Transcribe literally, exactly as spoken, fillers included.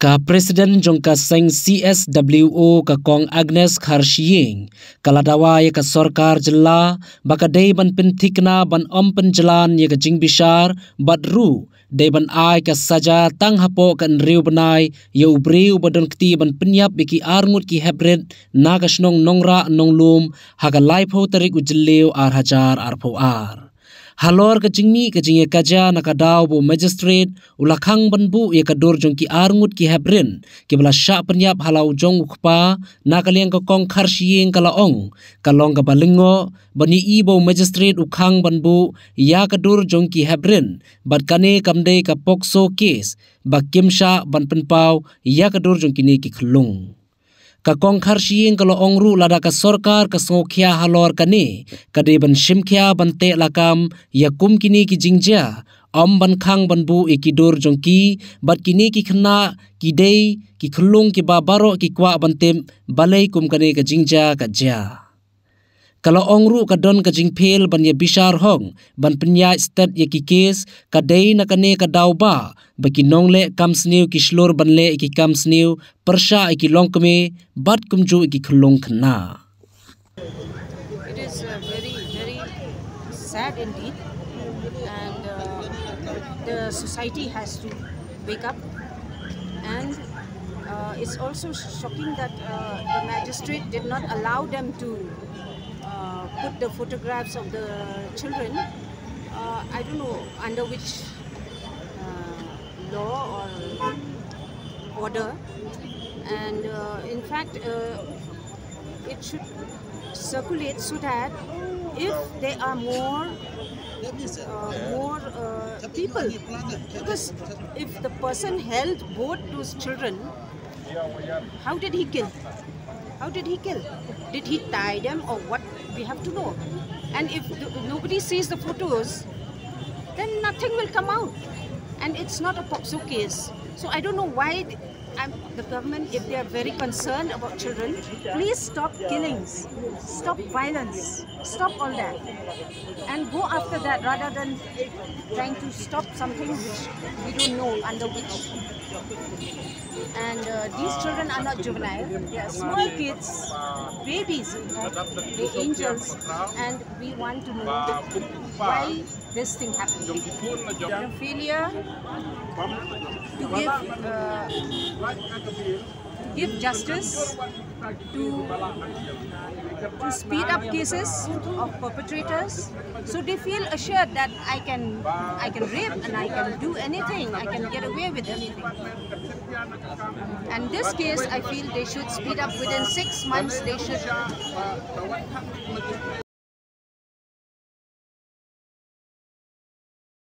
Ka President jong ka seng C S W O, ka Kong Agnes Kharshiing, ka la dawa ïa ka sorkar jylla ba ka dei ban pynthikna ban ym pynjlan ïa ka jingbishar, bad ruh dei ban ai ka saja tang hapoh ka hynriew bnai ïa u briew ba don kti ban pynïap ïa ki arngut ki heprit na ka shnong Nongrah Nonglum ha ka laiphew tarik u Jylliew ar hajar arphew ar. Halor ka jingmih ka jingïakajia, na ka daw ba u magistrate u la khang ban buh ïa ka dur jong ki arngut ki heprit kiba la shah pynïap ha la u jong u kpa, na ka liang ka Kong Kharshiing ka la ong ka long kaba lyngngoh ban ïohi ba u magistrate u khang ban buh ïa ka dur jong ki heprit, bad kane kam dei ka POCSO case ba kim shah ban pynpaw ïa ka dur jong kine ki khyllung. Ka Kong Kharshiing ka la ong ruh lada ka sorkar ka sngewkhia halor kane, ka dei ban shimkhia ban teh lakam ïa kum kine ki jingjia, ym ban khang ban buh ïa ki dur jong ki, bad kine ki khynnah ki dei ki khyllung kiba baroh ki kwah ban tip balei kum kane ka jingjia ka jia. Ka la ong ruh ka don ka jingpher ban ïabishar hok ban pynïaid stet ïa ki case, ka dei na kane ka daw ba ba ki nongleh kam sniew ki shlur ban leh ïa ki kam sniew pyrshah ïa ki longkmie bad kumjuh ïa ki khyllung khynnah. It is uh, very, very sad indeed, and uh, the society has to wake up. And uh, it's also shocking that uh, the magistrate did not allow them to uh, put the photographs of the children. Uh, I don't know under which uh, law or order, and uh, in fact, uh, it should circulate so that if there are more uh, more uh, people, because if the person held both those children, how did he kill? How did he kill? Did he tie them or what? We have to know. And if th- nobody sees the photos, then nothing will come out. And it's not a POCSO case. So I don't know why th- I'm, the government, if they are very concerned about children, please stop killings, stop violence, stop all that. And go after that rather than trying to stop something which we don't know under which. And uh, these children are not juvenile, they are small kids, babies, in fact. They're angels, and we want to know why this thing happened. The failure to give, uh, to give justice to, to speed up cases of perpetrators, so they feel assured that I can, I can rape and I can do anything, I can get away with anything. And this case, I feel they should speed up. Within six months, they should